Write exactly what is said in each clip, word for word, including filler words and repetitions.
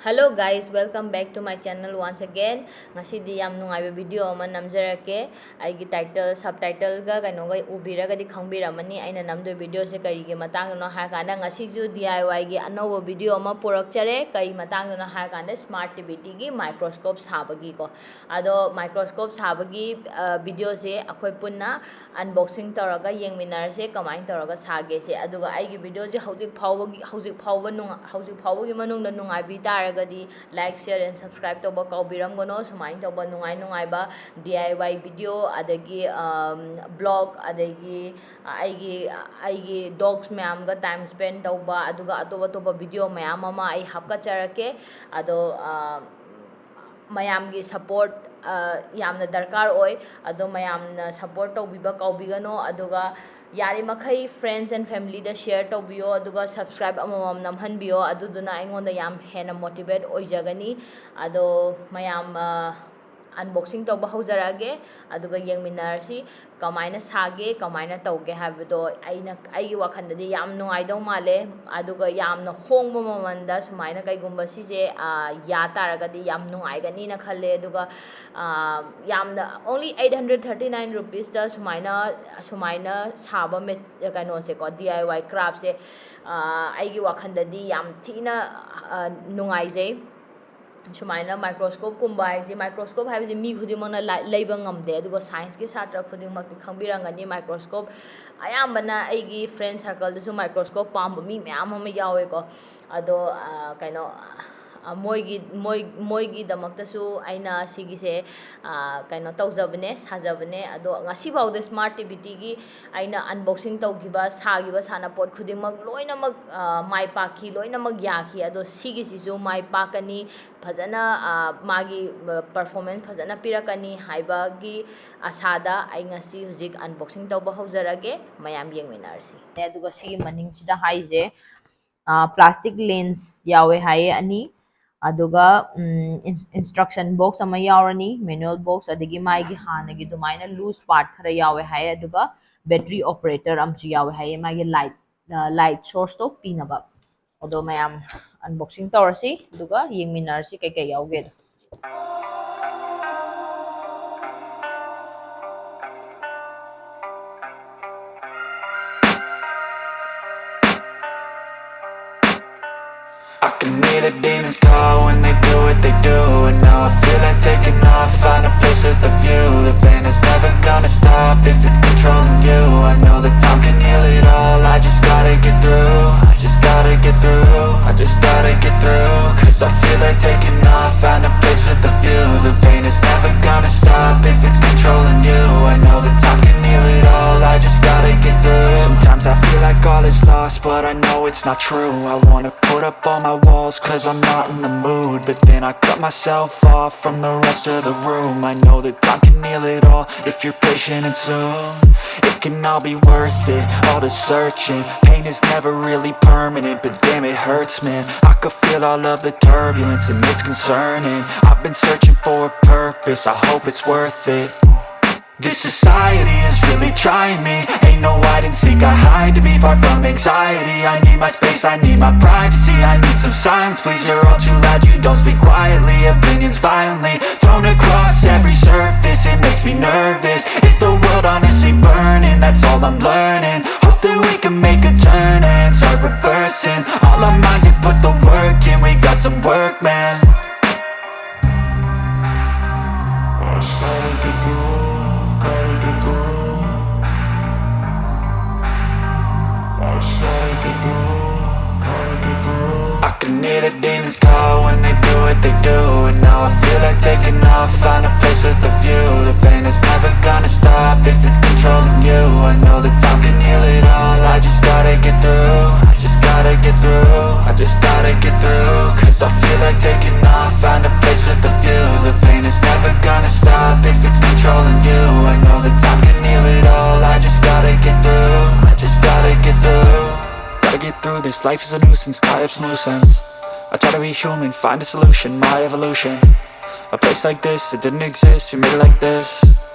Hello guys, welcome back to my channel once again. ꯉꯁꯤꯗꯤ ꯌꯥꯝ ꯅꯨꯡꯉꯥꯏꯕ video ꯑꯃ ꯅꯝꯖꯔꯛꯀꯦ꯫ ꯑꯩꯒꯤ title, subtitle ꯒ ꯀꯩꯅꯣꯒ ꯎꯕꯤꯔꯒꯗꯤ ꯈꯪꯕꯤꯔꯝꯃꯅꯤ ꯑꯩꯅ ꯅꯝꯗꯣꯏ video ꯁꯦ ꯀꯔꯤꯒꯤ ꯃꯇꯥꯡꯗꯅꯣ ꯍꯥꯏꯔꯀꯥꯟꯗ, ꯉꯁꯤꯁꯨ D I Y ꯒꯤ ꯑꯅꯧꯕ video ꯑꯃ ꯄꯨꯔꯛꯆꯔꯦ꯫ ꯀꯔꯤ ꯃꯇꯥꯡꯗꯅꯣ ꯍꯥꯏꯔꯀꯥꯟꯗ, smart T V ꯒꯤ microscope ꯁꯥꯕꯒꯤꯀꯣ꯫ ꯑꯗꯣ microscope ꯁꯥꯕꯒꯤ, ꯑ, video ꯁꯦ ꯑꯩꯈꯣꯏ ꯄꯨꯟꯅ unboxing ꯇꯧꯔꯒ ꯌꯦꯡꯃꯤꯟꯅꯔꯁꯦ, ꯀꯃꯥꯏꯅ ꯇꯧꯔꯒ ꯁꯥꯒꯦꯁꯦ꯫ ꯑꯗꯨꯒ ꯑꯩꯒꯤ video ꯁꯦ ꯍꯧꯖꯤꯛ ꯐꯥꯎꯕꯒꯤ, ꯍꯧꯖꯤꯛ ꯐꯥꯎꯕ ꯅꯨꯡꯉ-, ꯍꯧꯖꯤꯛ ꯐꯥꯎꯕꯒꯤ ꯃꯅꯨꯡꯗ ꯅꯨꯡꯉꯥꯏꯕꯤ ꯇꯥꯔꯒꯗꯤ, like, share and subscribe ꯇꯧꯕ ꯀꯥꯎꯕꯤꯔꯝꯒꯅꯣ꯫ ꯁꯨꯃꯥꯏꯅ ꯇꯧꯕ ꯅꯨꯡꯉꯥꯏ ꯅꯨꯡꯉꯥꯏꯕ D I Y video, ꯑꯗꯒꯤ, ꯑꯝ, vlog, ꯑꯗꯒꯤ ꯑꯩꯒꯤ, ꯑꯩꯒꯤ dogs ꯃꯌꯥꯝꯒ time spend ꯇꯧꯕ, ꯑꯗꯨꯒ ꯑꯇꯣꯞ ꯑꯇꯣꯞꯄ video ꯃꯌꯥꯝ ꯑꯃ ꯑꯩ ꯍꯥꯞꯀꯠꯆꯔꯛꯀꯦ꯫ ꯑꯗꯣ, ꯑ, ꯃꯌꯥꯝꯒꯤ support, ꯑ, ꯌꯥꯝꯅ ꯗꯔꯀꯥꯔ ꯑꯣꯏ꯫ ꯑꯗꯣ ꯃꯌꯥꯝꯅ support ꯇꯧꯕꯤꯕ ꯀꯥꯎꯕꯤꯒꯅꯣ꯫ ꯑꯗꯨꯒ ꯌꯥꯔꯤꯃꯈꯩ friends and family the share ꯇꯧꯕꯤꯌꯣ, ꯑꯗꯨꯒ subscribe ꯑꯃꯃꯝ ꯅꯝꯍꯟꯕꯤꯌꯣ꯫ ꯑꯗꯨꯗꯨꯅ ꯑꯩꯉꯣꯟꯗ ꯌꯥꯝ ꯍꯦꯟꯅ motivate ꯑꯣꯏꯖꯒꯅꯤ꯫ ꯑꯗꯣ ꯃꯌꯥꯝ, ꯑ, unboxing ꯇꯧꯕ ꯍꯧꯖꯔꯛꯑꯒꯦ, ꯑꯗꯨꯒ ꯌꯦꯡꯃꯤꯟꯅꯔꯁꯤ꯫ ꯀꯃꯥꯏꯅ ꯁꯥꯒꯦ, ꯀꯃꯥꯏꯅ ꯇꯧꯒꯦ ꯍꯥꯏꯕꯗꯣ ꯑꯩꯅ, ꯑꯩꯒꯤ ꯋꯥꯈꯜꯗꯗꯤ ꯌꯥꯝ ꯅꯨꯡꯉꯥꯏꯗꯧ ꯃꯥꯜꯂꯦ꯫ ꯑꯗꯨꯒ ꯌꯥꯝꯅ ꯍꯣꯡꯕ ꯃꯃꯜꯗ ꯁꯨꯃꯥꯏꯅ ꯀꯩꯒꯨꯝꯕ ꯁꯤꯁꯦ, ꯑ, ꯌꯥ ꯇꯥꯔꯒꯗꯤ ꯌꯥꯝ ꯅꯨꯡꯉꯥꯏꯒꯅꯤꯅ ꯈꯜꯂꯦ꯫ ꯑꯗꯨꯒ, ꯑ, ꯌꯥꯝꯅ only eight hundred thirty nine rupees ꯇ ꯁꯨꯃꯥꯏꯅ, ꯁꯨꯃꯥꯏꯅ ꯁꯥꯕ ꯃꯦꯠ-, ꯀꯩꯅꯣꯁꯦꯀꯣ, D I Y craft ꯁꯦ, ꯑ, ꯑꯩꯒꯤ ꯋꯥꯈꯜꯗꯗꯤ ꯌꯥꯝ ꯊꯤꯅ, ꯑ, ꯅꯨꯡꯉꯥꯏꯖꯩ꯫ ꯁꯨꯃꯥꯏꯅ microscope ꯀꯨꯝꯕ ꯍꯥꯏꯁꯦ, microscope ꯍꯥꯏꯕꯁꯤ ꯃꯤ ꯈꯨꯗꯤꯡꯃꯛꯅ ꯂꯥꯏ-, ꯂꯩꯕ ꯉꯝꯗꯦ꯫ ꯑꯗꯨꯒ science ꯀꯤ ꯁꯥꯇ꯭ꯔ ꯈꯨꯗꯤꯡꯃꯛꯇꯤ ꯈꯪꯕꯤꯔꯝꯒꯅꯤ, microscope ꯑꯌꯥꯝꯕꯅ ꯑꯩꯒꯤ friend circle ꯗꯁꯨ microscope ꯄꯥꯝꯕ ꯃꯤ ꯃꯌꯥꯝ ꯑꯃ ꯌꯥꯎꯋꯦꯀꯣ꯫ ꯑꯗꯣ, ꯑ, ꯀꯩꯅꯣ, ꯑ, ꯃꯣꯏꯒꯤ, ꯃꯣꯏ-, ꯃꯣꯏꯒꯤꯗꯃꯛꯇꯁꯨ ꯑꯩꯅ ꯁꯤꯒꯤꯁꯦ, ꯑ, ꯀꯩꯅꯣ ꯇꯧꯖꯕꯅꯦ, ꯁꯥꯖꯕꯅꯦ꯫ ꯑꯗꯣ ꯉꯁꯤꯐꯥꯎꯗ smart T V ꯒꯤ ꯑꯩꯅ unboxing ꯇꯧꯈꯤꯕ, ꯁꯥꯈꯤꯕ ꯁꯥꯟꯅꯄꯣꯠ ꯈꯨꯗꯤꯡꯃꯛ ꯂꯣꯏꯅꯃꯛ, ꯑ, ꯃꯥꯏ ꯄꯥꯛꯈꯤ, ꯂꯣꯏꯅꯃꯛ ꯌꯥꯈꯤ꯫ ꯑꯗꯣ ꯁꯤꯒꯤꯁꯤꯁꯨ ꯃꯥꯏ ꯄꯥꯛꯀꯅꯤ, ꯐꯖꯅ, ꯑ, ꯃꯥꯒꯤ, ꯑ, performance ꯐꯖꯅ ꯄꯤꯔꯛꯀꯅꯤ ꯍꯥꯏꯕꯒꯤ ꯑꯁꯥꯗ ꯑꯩ ꯉꯁꯤ ꯍꯧꯖꯤꯛ unboxing ꯇꯧꯕ ꯍꯧꯖꯔꯒꯦ꯫ ꯃꯌꯥꯝ ꯌꯦꯡꯃꯤꯟꯅꯔꯁꯤ꯫ ꯑꯗꯨꯒ ꯁꯤꯒꯤ ꯃꯅꯤꯡꯁꯤꯗ ꯍꯥꯏꯁꯦ, ꯑ, plastic lens ꯌꯥꯎꯋꯦ ꯍꯥꯏꯌꯦ ꯑꯅꯤ, ꯑꯗꯨꯒ, ꯎꯝ, ins-, instruction box ꯑꯃ ꯌꯥꯎꯔꯅꯤ, manual box, ꯑꯗꯒꯤ ꯃꯥꯒꯤ ꯍꯥꯟꯅꯒꯤ ꯑꯗꯨꯃꯥꯏꯅ loose part ꯈꯔ ꯌꯥꯎꯋꯦ ꯍꯥꯏꯌꯦ, ꯑꯗꯨꯒ battery operator ꯑꯃꯁꯨ ꯌꯥꯎꯋꯦ ꯍꯥꯏꯌꯦ, ꯃꯥꯒꯤ light, ꯑ, light source ꯇꯣ ꯄꯤꯅꯕ꯫ ꯑꯗꯣ ꯃꯌꯥꯝ, ꯑꯟꯕꯣꯛꯁꯤꯡ ꯇꯧꯔꯁꯤ, ꯑꯗꯨꯒ ꯌꯦꯡꯃꯤꯟꯅꯔꯁꯤ ꯀꯩꯀꯩ ꯌꯥꯎꯒꯦꯗꯣ꯫ I can hear the demons call when they do what they do. And now I feel like taking off, find a place with a view. The pain is never gonna stop if it's controlling you. I know that time can heal it all, I just gotta get through. I just gotta get through, I just gotta get through. Cause I feel like taking off, find a place with a view. The pain is never gonna stop if it's controlling you. I know that time can heal it all, I just gotta get through. Sometimes I feel like all is lost, but I know it's not true. I wanna put up all my walls, cause I'm not in the mood. But then I cut myself off from the rest of the room. I know that time can heal it all if you're patient, and soon it can all be worth it. All the searching, pain is never really permanent. But damn, it hurts, man. I could feel all of the turbulence, and it's concerning. I've been searching for a purpose, I hope it's worth it. This society is really trying me. Ain't no hide and seek, I hide to be far from anxiety. I need my space, I need my privacy. I need some silence, please. You're all too loud, you don't speak quietly. Opinions violently thrown across every surface. It makes me nervous. Is the world honestly burning? That's all I'm learning. Hope that we can make a turn and start reversing. All our minds and put the work in. We got some work, man. I just gotta get through, gotta get through. I just gotta get through, gotta get through. I can hear the demons call when they do what they do. And now I feel like taking off, find a place with a view. The pain is never gonna stop if it's controlling you. I know that time can heal it all, I just gotta get through. I just gotta get through, I just gotta get through. Cause I feel like taking off, find a place with a view. The pain is never gonna stop if it's controlling you. I know that time can heal it all, I just gotta get through. I just gotta get through. Gotta get through this, life is a nuisance, tie up some loose ends. I try to be human, find a solution, my evolution. A place like this, it didn't exist, we made it like this.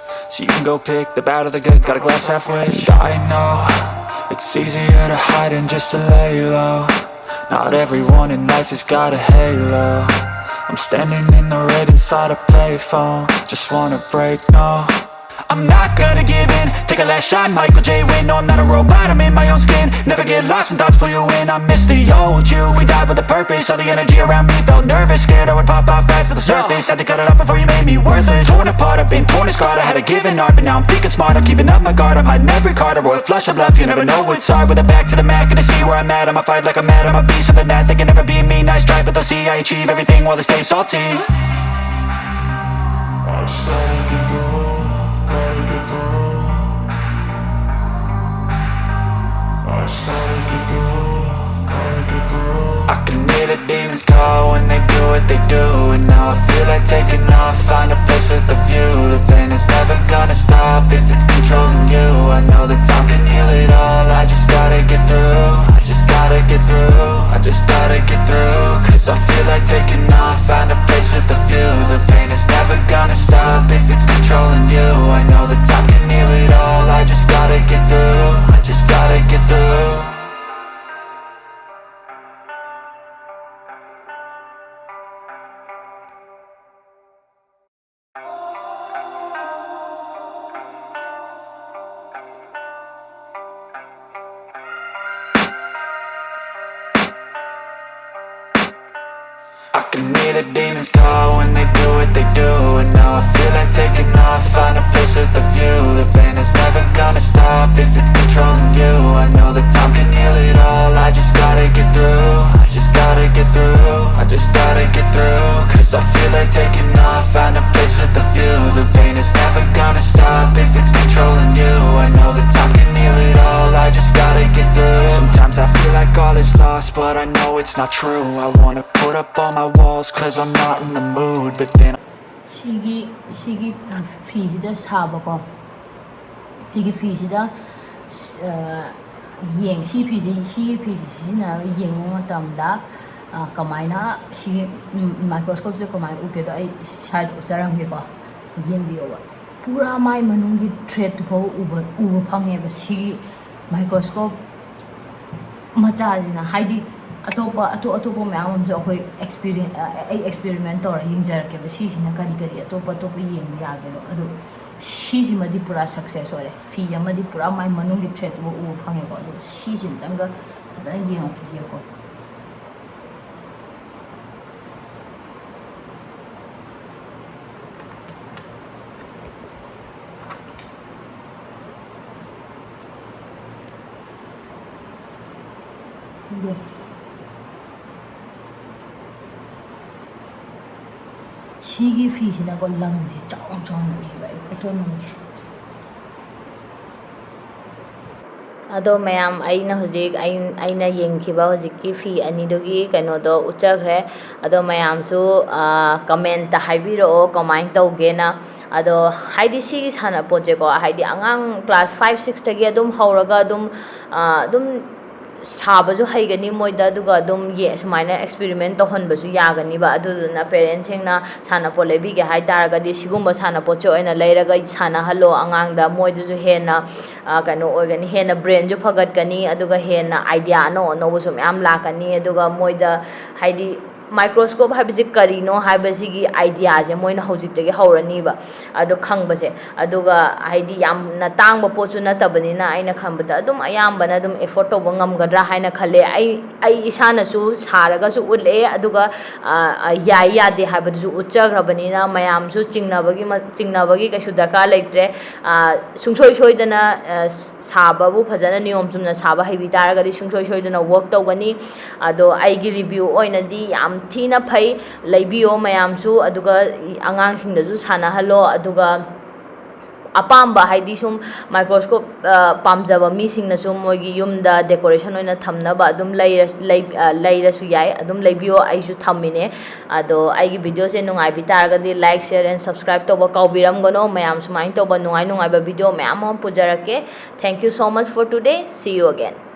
So you can go pick the bad or the good, got a glass half full. I know it's easier to hide than just to lay low. Not everyone in life has got a halo. I'm standing in the red inside a payphone. Just wanna break, no. I'm not gonna give in. Take a last shot, Michael J. Win. No, I'm not a robot, I'm in my own skin. Never get lost when thoughts pull you in. I miss the old you. We died with a purpose. All the energy around me felt nervous. Scared I would pop out fast to the surface. Had to cut it off before you made me worthless. Torn apart, I've been torn and scarred. I had a given heart, but now I'm thinking smart. I'm keeping up my guard. I'm hiding every card. A royal flush of love. You never know what's hard. With a back to the mat, gonna see where I'm at. I'ma fight like I'm mad. I'm a beast of the night. They can never be me. Nice try, but they'll see I achieve everything while they stay salty. I just gotta get through, gotta get through. I just gotta get through, gotta get through. I can hear the demons call when they do what they do. And now I feel like taking off, find a place with a view. The pain is never gonna stop if it's controlling you. I know that time can heal it all. I just gotta get through, I just gotta get through. I just gotta get through. Cause I feel like taking off, find a place with a view. The pain is never gonna stop if it's controlling you. I know that time can heal it all. I just gotta get through, I just gotta get through. I can hear the demons call when they do what they do. And now I feel like taking off, find a place with a view. The pain is never gonna stop if it's controlling you. I know that time can heal it all. I just gotta get through, I just gotta get through. I just gotta get through. Cause I feel like taking off, find a place with a view. The pain is never gonna stop if it's controlling you. I know that time can heal it all. I just gotta get through. Sometimes I feel like all is lost, but I know it's not true. I wanna put up all my walls, cause I'm not in the mood. But then ꯁꯤꯒꯤ ꯁꯤꯒꯤ ꯐꯤꯁꯤꯗ ꯁꯥꯕꯀꯣ, ꯁꯤꯒꯤ ꯐꯤꯁꯤꯗ, ꯑ, ꯌꯦꯡ ꯁꯤ ꯐꯤꯁꯤ ꯁꯤꯒꯤ ꯐꯤꯁꯤ ꯁꯤꯖꯤꯟꯅꯔꯒ ꯌꯦꯡꯕ ꯃꯇꯝꯗ, ꯑ, ꯀꯃꯥꯏꯅ ꯁꯤꯒꯤ, ꯎꯝ, ꯃꯥꯏꯀ꯭ꯔꯣꯁꯀꯣꯞꯁꯦ ꯀꯃꯥꯏꯅ ꯎꯒꯦꯗꯣ ꯑꯩ ꯁ꯭ꯋꯥꯏꯗ ꯎꯠꯆꯔꯝꯒꯦꯀꯣ꯫ ꯌꯦꯡꯕꯤꯌꯣꯕ꯫ ꯄꯨꯔꯥ ꯃꯥꯏ ꯃꯅꯨꯡꯒꯤ ꯊ꯭ꯔꯦꯠꯇꯨ ꯐꯥꯎꯕ ꯎꯕ, ꯎꯕ ꯐꯪꯉꯦꯕ ꯁꯤꯒꯤ ꯃꯥꯏꯀ꯭ꯔꯣꯁꯀꯣꯞ ꯃꯆꯥꯁꯤꯅ꯫ ꯍꯥꯏꯗꯤ, ꯑꯇꯣꯞꯄ ꯑꯇꯣꯞ ꯑꯇꯣꯞꯄ ꯃꯌꯥꯝ ꯑꯃꯁꯨ ꯑꯩꯈꯣꯏ ꯑꯦꯛꯁꯄꯤꯔꯤꯌꯦꯟ ꯑꯩ ꯑꯦꯛꯁꯄꯦꯔꯤꯃꯦꯟ ꯇꯧꯔ ꯌꯦꯡꯖꯔꯛꯀꯦꯕ, ꯁꯤꯁꯤꯅ ꯀꯔꯤ ꯀꯔꯤ ꯑꯇꯣꯞꯄ ꯑꯇꯣꯞꯄ ꯌꯦꯡꯕ ꯌꯥꯒꯦꯗꯣ꯫ ꯑꯗꯣ ꯁꯤꯁꯤꯃꯗꯤ ꯄꯨꯔꯥ ꯁꯛꯁꯦꯁ ꯑꯣꯏꯔꯦ꯫ ꯐꯤ ꯑꯃꯗꯤ ꯄꯨꯔꯥ ꯃꯥꯏ ꯃꯅꯨꯡꯒꯤ ꯊ꯭ꯔꯦꯠꯇꯨ ꯎꯕ ꯐꯪꯉꯦꯀꯣ꯫ ꯑꯗꯣ ꯁꯤꯁꯤꯝꯇꯪꯒ ꯐꯖꯅ ꯌꯦꯡꯉꯛꯈꯤꯒꯦꯕꯀꯣ꯫ ꯌꯦꯁ꯫ ꯁꯤꯒꯤ ꯐꯤꯁꯤꯅꯀꯣ ꯂꯪꯁꯦ ꯆꯥꯎꯅ ꯆꯥꯎꯅ ꯎꯏꯌꯦꯕ꯫ ꯑꯩ ꯐꯣꯇꯣ ꯅꯝꯒꯦ꯫ ꯑꯗꯣ ꯃꯌꯥꯝ, ꯑꯩꯅ ꯍꯧꯖꯤꯛ ꯑꯩ-, ꯑꯩꯅ ꯌꯦꯡꯈꯤꯕ ꯍꯧꯖꯤꯛꯀꯤ ꯐꯤ ꯑꯅꯤꯗꯨꯒꯤ ꯀꯩꯅꯣꯗꯣ ꯎꯠꯆꯈ꯭ꯔꯦ꯫ ꯑꯗꯣ ꯃꯌꯥꯝꯁꯨ, ꯑꯥ, ꯀꯃꯦꯟꯇ ꯍꯥꯏꯕꯤꯔꯛꯑꯣ ꯀꯃꯥꯏꯅ ꯇꯧꯒꯦꯅ꯫ ꯑꯗꯣ ꯍꯥꯏꯗꯤ ꯁꯤꯒꯤ ꯁꯥꯟꯅꯄꯣꯠꯁꯦꯀꯣ, ꯍꯥꯏꯗꯤ ꯑꯉꯥꯡ ꯀ꯭ꯂꯥꯁ ꯐꯥꯏꯚ ꯁꯤꯛꯁꯇꯒꯤ ꯑꯗꯨꯝ ꯍꯧꯔꯒ ꯑꯗꯨꯝ, ꯑꯥ, ꯑꯗꯨꯝ ꯁꯥꯕꯁꯨ ꯍꯩꯒꯅꯤ ꯃꯣꯏꯗ, ꯑꯗꯨꯒ ꯑꯗꯨꯝ ꯌꯦ-, ꯁꯨꯃꯥꯏꯅ ꯑꯦꯛꯁꯄꯦꯔꯤꯃꯦꯟ ꯇꯧꯍꯟꯕꯁꯨ ꯌꯥꯒꯅꯤꯕ꯫ ꯑꯗꯨꯗꯨꯅ ꯄꯦꯔꯦꯟꯁꯁꯤꯡꯅ ꯁꯥꯟꯅꯄꯣꯠ ꯂꯩꯕꯤꯒꯦ ꯍꯥꯏ ꯇꯥꯔꯒꯗꯤ ꯁꯤꯒꯨꯝꯕ ꯁꯥꯟꯅꯄꯣꯠꯁꯦ ꯑꯣꯏꯅ ꯂꯩꯔꯒ ꯁꯥꯟꯅꯍꯜꯂꯣ ꯑꯉꯥꯡꯗ꯫ ꯃꯣꯏꯗꯁꯨ ꯍꯦꯟꯅ, ꯑ, ꯀꯩꯅꯣ ꯑꯣꯏꯒꯅꯤ, ꯍꯦꯟꯅ ꯕ꯭ꯔꯦꯟꯁꯨ ꯐꯒꯠꯀꯅꯤ, ꯑꯗꯨꯒ ꯍꯦꯟꯅ ꯑꯥꯏꯗꯤꯌꯥ ꯑꯅꯧ ꯑꯅꯧꯕꯁꯨ ꯃꯌꯥꯝ ꯂꯥꯛꯀꯅꯤ꯫ ꯑꯗꯨꯒ ꯃꯣꯏꯗ ꯍꯥꯏꯗꯤ ꯃꯥꯏꯀ꯭ꯔꯣꯁꯀꯣꯞ ꯍꯥꯏꯕꯁꯤ ꯀꯔꯤꯅꯣ ꯍꯥꯏꯕꯁꯤꯒꯤ ꯑꯥꯏꯗꯤꯌꯥꯁꯦ ꯃꯣꯏꯅ ꯍꯧꯖꯤꯛꯇꯒꯤ ꯍꯧꯔꯅꯤꯕ ꯑꯗꯣ ꯈꯪꯕꯁꯦ꯫ ꯑꯗꯨꯒ ꯍꯥꯏꯗꯤ ꯌꯥꯝꯅ ꯇꯥꯡꯕ ꯄꯣꯠꯁꯨ ꯅꯠꯇꯕꯅꯤꯅ ꯑꯩꯅ ꯈꯟꯕꯗ ꯑꯗꯨꯝ ꯑꯌꯥꯝꯕꯅ ꯑꯗꯨꯝ ꯑꯦꯐꯣꯔꯠ ꯇꯧꯕ ꯉꯝꯒꯗ꯭ꯔꯥ ꯍꯥꯏꯅ ꯈꯜꯂꯦ꯫ ꯑꯩ, ꯑꯩ ꯏꯁꯥꯅꯁꯨ ꯁꯥꯔꯒꯁꯨ ꯎꯠꯂꯛꯑꯦ, ꯑꯗꯨꯒ, ꯑ, ꯑ, ꯌꯥꯏ ꯌꯥꯗꯦ ꯍꯥꯏꯕꯗꯨꯁꯨ ꯎꯠꯆꯈ꯭ꯔꯕꯅꯤꯅ ꯃꯌꯥꯝꯁꯨ ꯆꯤꯡꯅꯕꯒꯤ ꯃ-, ꯆꯤꯡꯅꯕꯒꯤ ꯀꯩꯁꯨ ꯗꯔꯀꯥꯔ ꯂꯩꯇ꯭ꯔꯦ꯫ ꯑ, ꯁꯨꯡꯁꯣꯏ ꯁꯣꯏꯗꯅ, ꯑ, ꯁꯥꯕꯕꯨ ꯐꯖꯅ ꯅꯤꯌꯣꯝ ꯆꯨꯝꯅ ꯁꯥꯕ ꯍꯩꯕꯤ ꯇꯥꯔꯒꯗꯤ ꯁꯨꯡꯁꯣꯏ ꯁꯣꯏꯗꯅ ꯋꯔꯛ ꯇꯧꯒꯅꯤ꯫ ꯑꯗꯣ ꯑꯩꯒꯤ ꯔꯤꯚ꯭ꯌꯨ ꯑꯣꯏꯅꯗꯤ ꯌꯥꯝ ꯊꯤꯅ ꯐꯩ, ꯂꯩꯕꯤꯌꯣ ꯃꯌꯥꯝꯁꯨ꯫ ꯑꯗꯨꯒ ꯑꯉꯥꯡꯁꯤꯡꯗꯁꯨ ꯁꯥꯟꯅꯍꯜꯂꯣ꯫ ꯑꯗꯨꯒ ꯑꯄꯥꯝꯕ, ꯍꯥꯏꯗꯤ ꯁꯨꯝ ꯃꯥꯏꯀ꯭ꯔꯣꯁꯀꯣꯞ, ꯑ, ꯄꯥꯝꯖꯕ ꯃꯤꯁꯤꯡꯅꯁꯨ ꯃꯣꯏꯒꯤ ꯌꯨꯝꯗ ꯗꯦꯀꯣꯔꯦꯁꯟ ꯑꯣꯏꯅ ꯊꯝꯅꯕ ꯑꯗꯨꯝ ꯂꯩꯔ-, ꯂꯩ-, ꯑ, ꯂꯩꯔꯁꯨ ꯌꯥꯏ, ꯑꯗꯨꯝ ꯂꯩꯕꯤꯌꯣ, ꯑꯩꯁꯨ ꯊꯝꯃꯤꯅꯦ꯫ ꯑꯗꯣ ꯑꯩꯒꯤ ꯚꯤꯗꯤꯑꯣꯁꯦ ꯅꯨꯡꯉꯥꯏꯕꯤ ꯇꯥꯔꯒꯗꯤ like, share and subscribe ꯇꯧꯕ ꯀꯥꯎꯕꯤꯔꯝꯒꯅꯣ꯫ ꯃꯌꯥꯝ ꯁꯨꯃꯥꯏꯅ ꯇꯧꯕ ꯅꯨꯡꯉꯥꯏ ꯅꯨꯡꯉꯥꯏꯕ ꯚꯤꯗꯤꯑꯣ ꯃꯌꯥꯝ ꯑꯃ ꯄꯨꯖꯔꯛꯀꯦ꯫ Thank you so much for today. See you again.